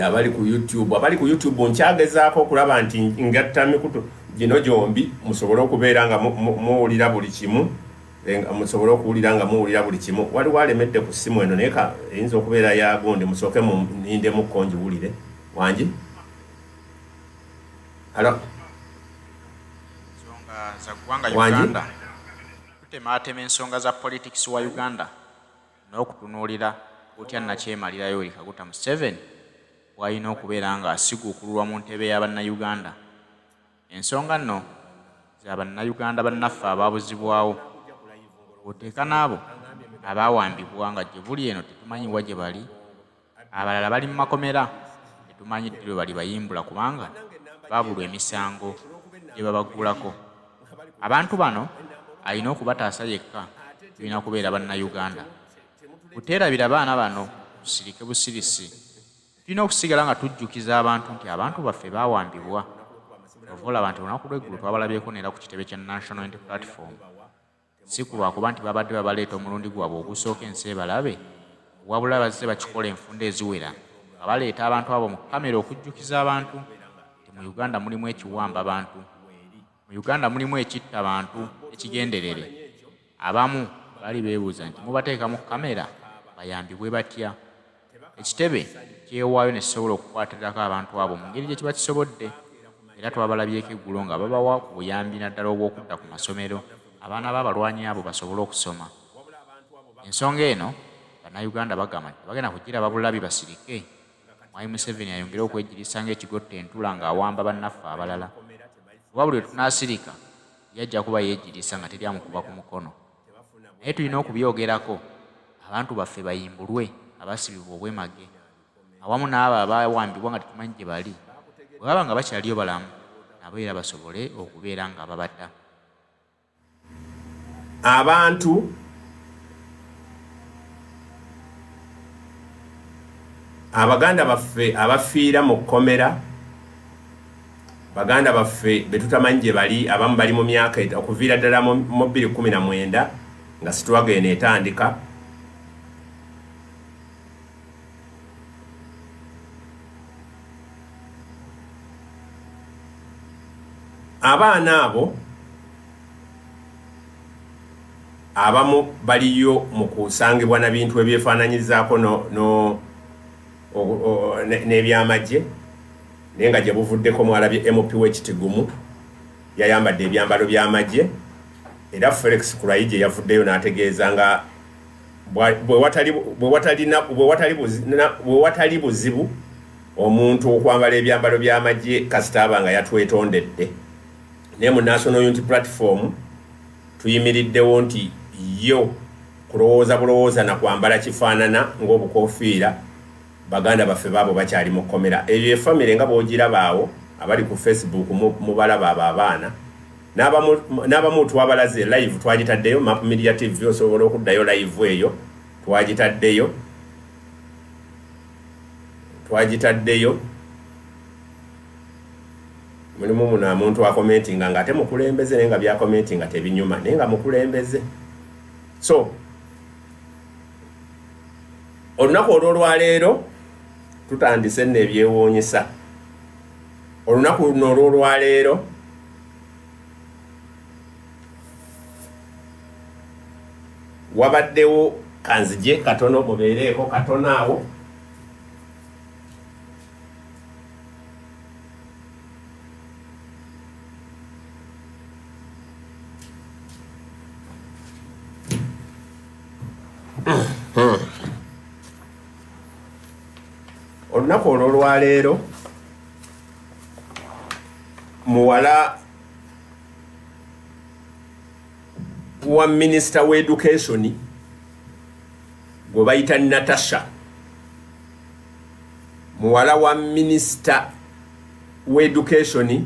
Abali ku YouTube, abali ku YouTube nkyagezaako okulaba nti ngatta mikutu gino gyombi musobole okubeera nga muwulira buli kimu, musobole okuwulira nga muwulira buli kimu. Waliwo alemedde ku ssimu eno, naye eyinza okubeera ya gundi. Musooke munindemukko ngiwulire. Wangi? Alo? Ensonga za ggwanga Wangi? Uganda. Tutemaatema ensonga za politics wa Uganda n'okutunuulira butya nnakyemalira Yoweri Kaguta Museveni bw'alina okubeera ng'asiguukululwa mu ntebe ya Bannayuganda. Ensonga nno za Bannayuganda bannaffe abaabuzibwawo, kw'oteeka n'abo abaawambibwa nga gye buli eno tetumanyi wa gye bali, abalala bali mu makomera tetumanyi ddi lwe balibayimbula kubanga babulwa emisango gye babaggulako. Abantu bano alina okubataasa yekka tulina kubeera Bannayuganda. Buteerabira baana bano tusirike busirisi. Tulina okusigala nga tujjukiza abantu nti abantu baffe baawambibwa. Ky'ova olaba nti olunaku lw'eggulo twabalabyeko neera ku kitebe kya National Unity Platform. Si kulwakuba nti babadde babaleeta omulundi gwabwe ogusooka ensi ebalabe, wabula bazze bakikola enfunda eziwera nga baleeta abantu abo mu kkamera okujjukiza abantu nti mu Uganda mulimu ekiwamba bantu, mu Uganda mulimu ekitta bantu ekigenderere. Abamu baali beebuuza nti mubateeka mu kkamera bayambibwe batya? Ekitebe kyewaayo ne kisobola okukwatirirako abantu abo mu ngeri gye kiba kisobodde era twabalabyeko eggulo nga babawa ku buyambi naddala obw'okudda ku masomero abaana b'abalwanyi abo basobole okusoma. Ensonga eno Bannayuganda bagamba nti tebagenda kugiraba bulabi basirike, Mwami Museveni ayongere okwegiriisa ng'ekigotta entula ng'awamba bannaffe abalala. Kuba buli lwe tunaasirika ye ajja kuba yeegiriisa nga teri amukuba ku mukono. Naye tulina okubyogerako abantu baffe bayimbulwe abaasibibwa obwemage awamu n'abo abaawambibwa nga tetumanyi gye bali bwe baba nga bakyaliyo balamu nabo era basobole okubeera nga babata. Abantu abaganda baffe abafiira mu kkomera, baganda baffe be tutamanyi gye bali, abamu bali mu myaka okuviira ddala mu 2019 nga struggle eno etandika. Abaana abo abamu baliyo mu kusangibwa na bintu ebyefaananyirizaako n'ebyamagye, naye nga gye buvuddeko mwalabye MP w'e Kitgum yayambadde ebyambalo by'amagye, era Felix Kulayigye yavuddeyo n'ategeeza nga bwe watali buzibu omuntu okwambala ebyambalo by'amagye kasita aba nga yatwetondedde. Naye mu National Unity Platform tuyimiriddewo nti yo kulowooza bulowooza na kwambala kifaanana ng'obukofiira, baganda baffe baabo bakyali mu kkomera. Eyo efamire nga bw'ogiraba awo, abali ku Facebook mubalaba abo abaana, n'abamu twabalaze live, twagitaddeyo Map Media TV, osobola okuddayo live eyo twagitaddeyo, twagitaddeyo. Mulimu muno omuntu akomentinga nga ate mukulembeze, naye nga byakomentinga tebinyuma, naye nga mukulembeze. So olunaku olw'olwaleero tutandise nno ebyewuunyisa. Olunaku luno olw'olwaleero wabaddewo, kanzije katono mubeereeko katono awo. Olunaku olw'olwaleero muwala wa minisita wa education gwe bayita Natasha, muwala wa minisita wa education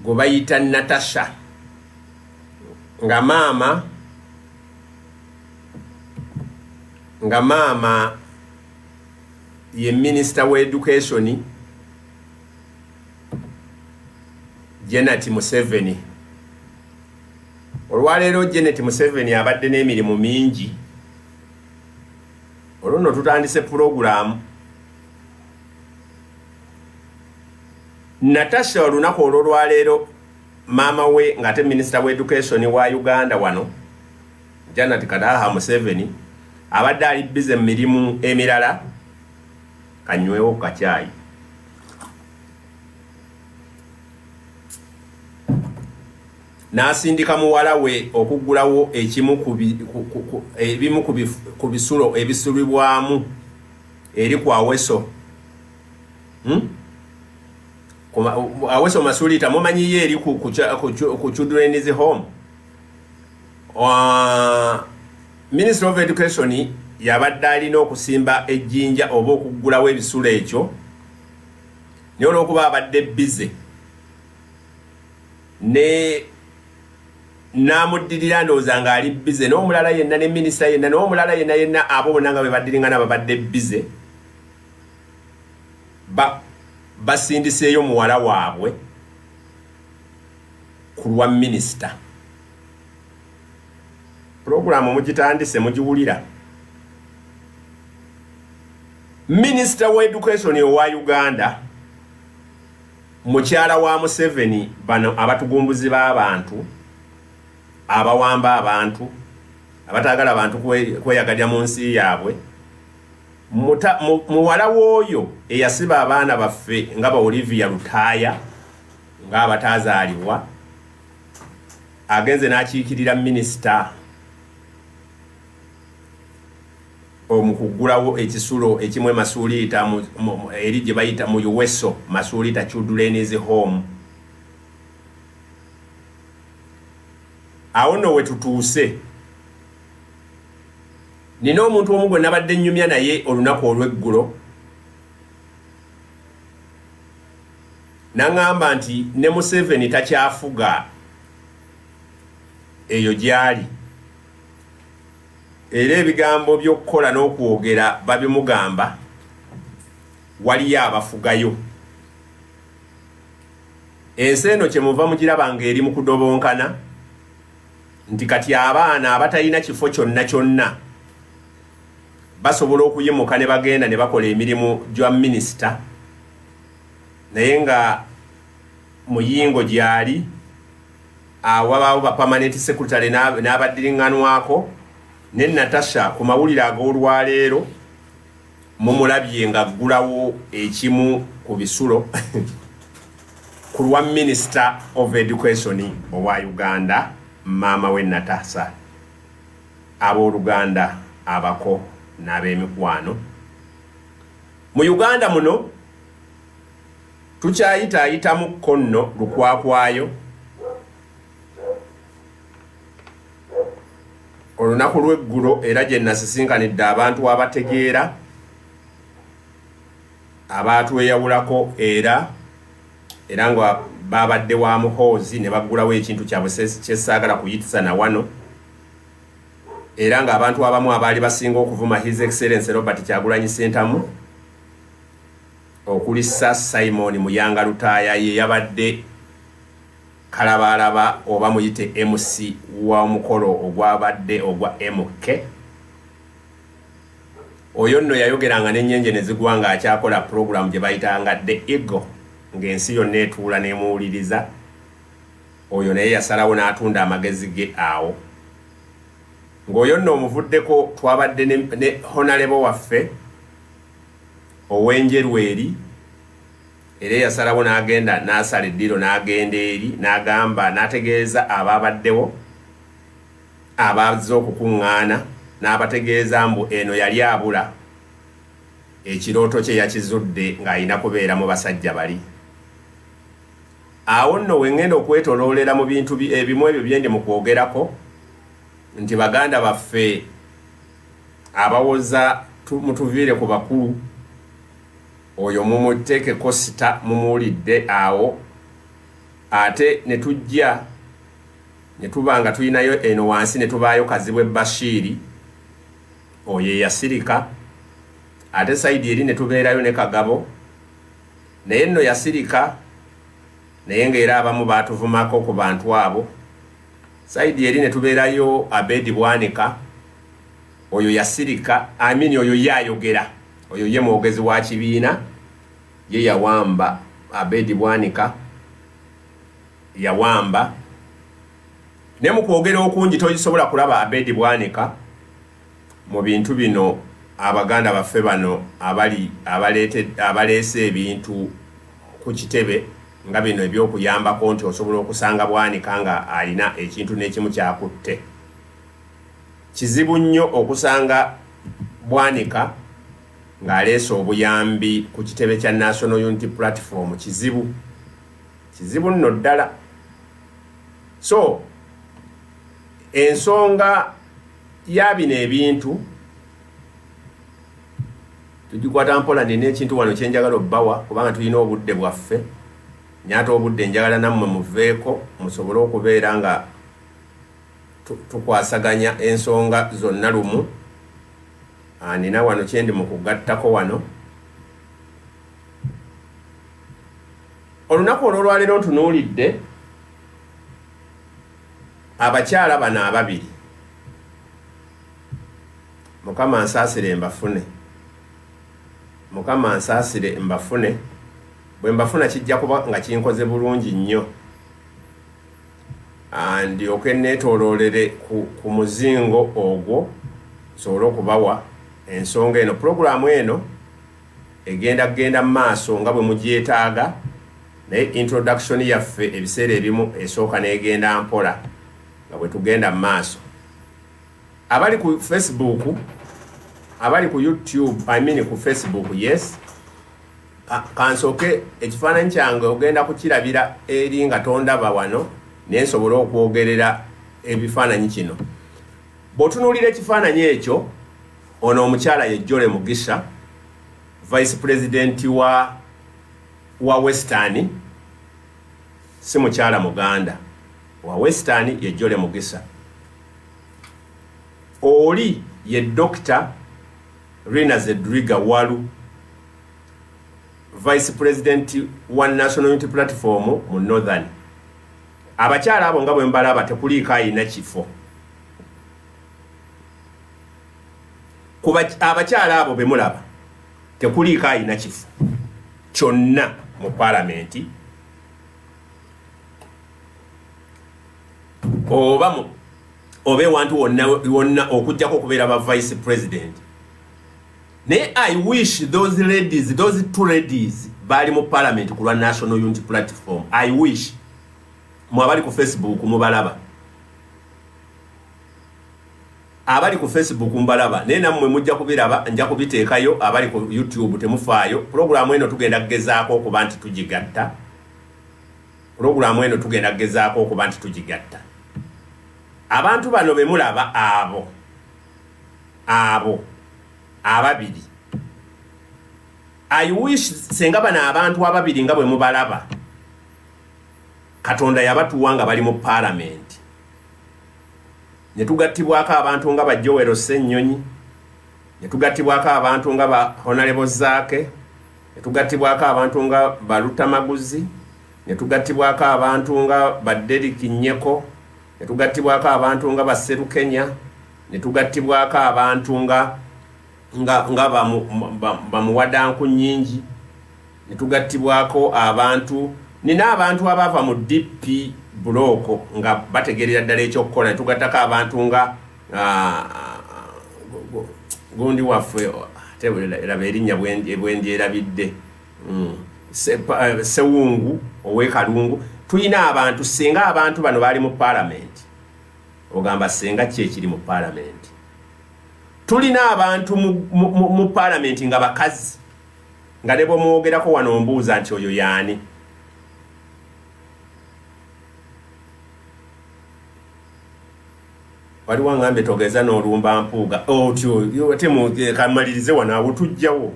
gwe bayita Natasha, nga maama ye minisita wa education Janet Museveni. Olwaleero Janet Museveni abadde n'emirimu mingi. Olwo nno tutandise pulogulaamu. Natasha olunaku olw'olwaleero maama we ng'ate minisita wa education wa Uganda wano Janet Kataha Museveni abadde ali bize mu mirimu emirala kanywewo ku kacyayi. N'asindika muwala we okuggulawo ekimu ku ebimu ku bisulo ebisulibwamu eri ku Aweso. Hmm? Aweso Masuliita mumanyiyo eri ku Children's Home. Minister of Education yabadde alina okusimba ejjinja oba okuggulawo ebisulo ekyo naye olw'okuba abadde bize ne n'amuddirira ndowooza ng'ali bize n'omulala yenna ne minisita yenna n'omulala yenna yenna abo bonna nga bwe baddiringana babadde bize ba basindiseeyo muwala waabwe ku lwa minisita. Pulogulaamu mugitandise mugiwulira. Minisita wa education owa Uganda mukyala wa Museveni bano abatugumbuzi b'abantu abawamba abantu abataagala bantu kweyagalya mu nsi yaabwe muwala w'oyo eyasiba abaana baffe nga ba Olivia Lutaaya ng'abatazaalibwa agenze n'akiikirira minisita omu kuggulawo ekisulo ekimu e Masuuliita eri gye bayita mu Uweso Masuuliita Children's Home. Awo nno we tutuuse. Nina omuntu omu gwe nabadde nnyumya naye olunaku olw'eggulo n'aŋŋamba nti ne Museveni takyafuga eyo gy'ali. Era ebigambo by'okukola n'okwogera babimugamba, waliyo abafugayo. Ensi eno kyemuva mugiraba ng'eri mu kudobonkana nti kati abaana abatalina kifo kyonna kyonna basobola okuyimuka ne bagenda ne bakola emirimu gya minisita naye nga muyingo gyali awabaawo ba permanent secretary n'abaddiringanwako ne Natasha ku mawulire ag'olwaleero mumulabye ng'aggulawo ekimu ku bisulo ku lwa Minister of Education owa Uganda maama we Natasha abooluganda abako n'ab'emikwano mu Uganda muno Tukyayitaayitamu kko nno lukwakwayo. Olunaku lw'eggulo era gye nasisinkanidde abantu abategeera abaatweyawulako era era nga baabadde wa Muhoozi ne baggulawo ekintu kyabwe kye saagala kuyitisa na wano era ng'abantu abamu abaali basinga okuvuma His Excellency Robert Kyagulanyi Ssentamu okuli Sir Simon Muyanga Lutaaya ye yabadde kalabaalaba oba muyite MC w'omukolo ogwabadde ogwa MK. Oyo nno yayogeranga n'ennyenje ne zigwa ng'akyakola pulogulaamu gye bayitanga The Eagle ng'ensi yonna etuula n'emuwuliriza. Oyo naye yasalawo n'atunda amagezi ge awo. Ng'oyo nno omuvuddeko twabadde ne, ne Honalebo waffe ow'Enjeru eri, era eyasalawo n'agenda n'asala eddiiro n'agenda eri n'agamba n'ategeeza abaabaddewo abazze okukuŋŋaana n'abategeeza mbu eno yali abula ekirooto kye yakizudde ng'alina kubeera mu basajja bali. Awo nno we ŋŋenda okwetoloolera mu bintu ebimu ebyo bye ndi mu kwogerako nti baganda baffe Abawoza mutuviire ku bakulu oyo mumutekeko sita mumuwulidde awo ate netujja netuba nga tulinayo eno wansi netubaayo Kazibwe Bashiri oyo eyasirika ate sayidi eri netubeerayo ne Kagabo naye nno yasirika naye nga era abamu batuvumako ku bantu abo sayidi eri netubeerayo Abedi Bwanika. Oyo yasirika, I mean oyo ye ayogera, oyo ye mwogezi wa kibiina, ye yawamba Abedi Bwanika, yawamba. Naye mu kwogera okungi tosobola kulaba Abedi Bwanika mu bintu bino. Abaganda baffe bano abali abaleese ebintu ku kitebe nga bino ebyokuyambako, nti osobola okusanga Bwanika nga alina ekintu n'ekimu kyakutte. Kizibu nnyo okusanga Bwanika ng'aleese obuyambi ku kitebe kya National Unity Platform. Kizibu, kizibu nno ddala. So ensonga ya bino ebintu tugikwata mpola. Nina ekintu wano kyenjagala obbawa, kubanga tulina obudde bwaffe, naye ate obudde njagala nammwe muveeko musobole okubeera nga tukwasaganya ensonga zonna lumu. Nina wano kyendi mu kugattako wano. Olunaku olwolwaleero ntunuulidde abakyala bano ababiri. Mukama nsaasire mbafune, Mukama nsaasire mbafune. Bwe mbafuna kijja kuba nga kinkoze bulungi nnyo, ndyoke neetooloolere ku muzingo ogwo nsobole okubawa ensonga eno. Pulogulaamu eno egenda kugenda mu maaso nga bwe mugyetaaga, naye introduction yaffe ebiseera ebimu esooka n'egenda mpola nga bwe tugenda mu maaso. Abali ku Facebook, abali ku YouTube, I mean ku Facebook, yes, kansooke ekifaananyi kyange ogenda kukirabira eri nga tondaba wano, naye nsobole okwogerera ebifaananyi kino. Bw'otunuulira ekifaananyi ekyo, ono omukyala ye Jolly Mugisha, vice president wa Western, si mukyala Muganda, wa Western ye Jolly Mugisha. Oli ye Dr. Rina Zedriga Walu, vice president wa National Unity Platform mu Northern. Abakyala abo nga bwe mbalaba, tekuliiko ayina kifo. Abakyala abo be mulaba, tekuliiko ayina kifo kyonna mu palamenti oba oba ewantu wonna wonna, okugjako okubeera ba vice president. Naye I wish those ladies, those two ladies, baali mu parliament ku lwa National Unity Platform. I wish. Mwe abali ku Facebook mubalaba, abali ku Facebook mbalaba, naye nammwe mujja kubiraba, nja kubiteekayo. Abali ku YouTube temufaayo. Pulogulaamu eno tugenda kugezaako okuba nti tugigatta. Pulogulaamu eno tugenda kugezaako okuba nti tugigatta. Abantu bano be mulaba abo ababiri, I wish senga bano abantu ababiri nga bwe mubalaba, Katonda yabatuwa nga bali mu paalamenti, ne tugattibwako abantu nga ba Joel Ssennyonyi, ne tugattibwako abantu nga ba Honorable Zaake, ne tugattibwako abantu nga ba Lutamaguzi, ne tugattibwako abantu nga ba Derrick Nyeko, ne tugattibwako abantu nga ba Sserukenya, ne tugattibwako abantu nga bamuwadanku nnyingi, ne tugattibwako abantu, nina abantu abaava mu DP block nga bategerera ddala ekyokukola, ne tugattako abantu nga gundi waffe, ate laba erinnya bwendyerabidde, Sewungu ow'ekalungu. Tulina abantu, singa abantu bano baali mu paalamenti, ogamba senga ki ekiri mu paalamenti? Tulina abantu mu paalamenti nga bakazi, nga ne bwemwogerako wano ombuuza nti oyo yaani. Waliwo aŋambye togeza n'olumba Mpuuga otyo, ate kamalirize wano, awo tujjawo,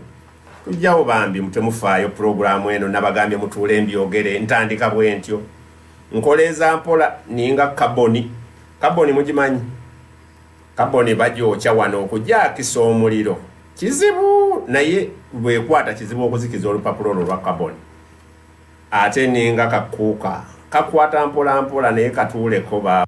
tujjawo. Bambi temufaayo. Pulogulaamu eno nabagambye mutuule mbyogere. Ntandika bwe ntyo, nkoleeza mpola, ninga kaboni. Kaboni mugimanyi? Kaboni bagyokya wano. Okugyakisa omuliro kizibu, naye bwekwata kizibu okuzikiza olupapula olwo lwa kaboni. Ate ninga kakuuka kakwata mpola mpola, naye katuuleko ba.